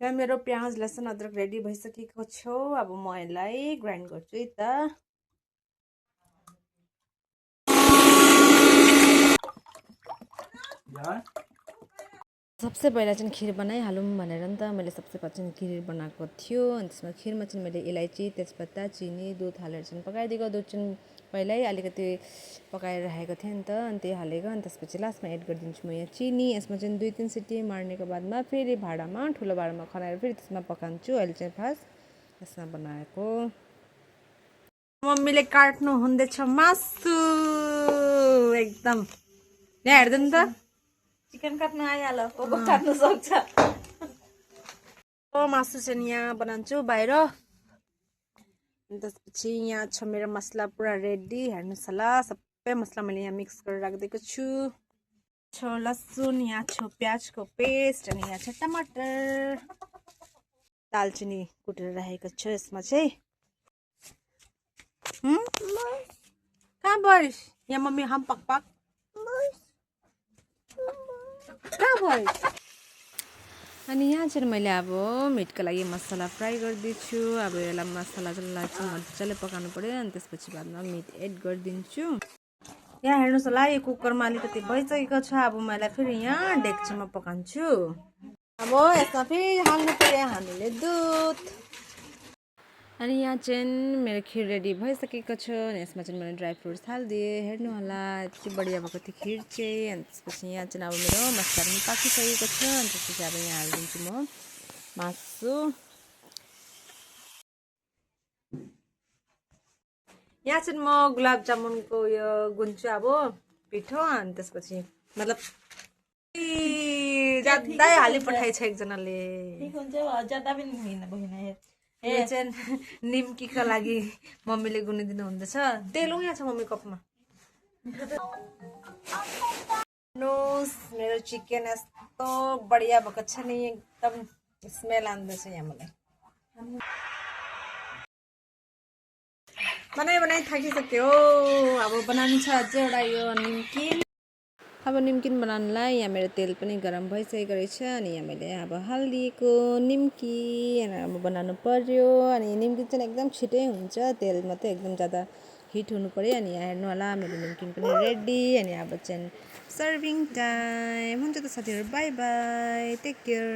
यहाँ मेरो प्याज लसुन अदरक रेडी भइसकेको छ। अब म यसलाई ग्राइन्ड गर्छु है त। सबसे पहिला चाहिँ खिर बनाइहालौँ भनेर नि त मैले सबसे पहिला चाहिँ खिर बनाएको थियो। अनि त्यसमा खिरमा चाहिँ मैले इलाइची तेजपत्ता चिनी दुध हालेर चाहिँ पकाइदिएको। दुध चाहिँ पहिल्यै अलिकति पकाएर राखेको थिएँ नि त, अनि त्यही हालेको। अनि त्यसपछि लास्टमा एड गरिदिन्छु म यहाँ चिनी। यसमा चाहिँ 2-3 सिटी मार्नेको बादमा फेरि भाँडामा ठुलो भाँडामा खनाएर फेरि त्यसमा पकाउँछु। अहिले चाहिँ फास्ट यसमा बनाएको। मम्मीले काट्नु हुँदैछ मासु एकदम। यहाँ हेर्दैन त चिकन काट्न आइहाल्यो, कोको काट्नु सक्छ। मासु चाहिँ यहाँ बनाउँछु बाहिर। अनि त्यसपछि यहाँ छ मेरो मसला पुरा रेडी। हेर्नुहोस् होला सबै मसला मैले यहाँ मिक्स गरेर राखिदिएको छु। लसुन, यहाँ छ प्याजको पेस्ट, अनि यहाँ छ टमाटर, दालचिनी कुटेर राखेको छु यसमा चाहिँ। कहाँ भइस यहाँ मम्मी हम पक पक कहाँ भइस। अनि यहाँ चाहिँ मैले अब मिटको लागि मसला फ्राई गरिदिन्छु। अब यसलाई मसलालाई चाहिँ मजाले पकाउनु पर्यो। अनि त्यसपछि बादमा मिट एड गरिदिन्छु। यहाँ हेर्नुहोस् होला यो कुकरमा अलिकति भइसकेको छ। अब मैले फेरि यहाँ डेक्चीमा पकाउँछु। अब यसमा फेरि हाल्नु पर्यो हामीले दुध। अनि यहाँ चाहिँ मेरो खिर रेडी भइसकेको छ। अनि यसमा चाहिँ मैले ड्राई फ्रुट्स हालिदिएँ। हेर्नु होला यति बढिया भएको थियो खिर चाहिँ। अनि त्यसपछि यहाँ चाहिँ अब मेरो मसला पनि पाकिसकेको छ। अनि त्यसपछि अब यहाँ हालिदिन्छु म मासु। यहाँ चाहिँ म गुलाब जामुनको यो गुन्छु अब पिठो। अनि त्यसपछि मतलब ज्यादै हाली पठाएछ एकजनाले। ज्यादा पनि भएन। यो चाहिँ निम्कीका लागि मम्मीले गुनिदिनु हुँदैछ। तेलौँ यहाँ छ मम्मी कपमा। मेरो चिकन यस्तो बढिया भएको छ नि, एकदम स्मेल आउँदैछ यहाँ मलाई। बनाइ थाकिसक्यो। अब बनाउनु छ अझै एउटा यो निम्किन। अब निम्किन बनाउनुलाई यहाँ मेरो तेल पनि गरम भइसकेको रहेछ। अनि यहाँ मैले अब हालिदिएको निम्की अब बनाउनु पर्यो। अनि निम्की चाहिँ एकदम छिटै हुन्छ, तेल मात्रै एकदम ज़्यादा हिट हुनु पर्यो। अनि यहाँ हेर्नु होला मेरो निम्किन पनि रेडी। अनि अब चाहिँ सर्भिङ टाइम हुन्छ त साथीहरू, बाई बाई, टेक केयर।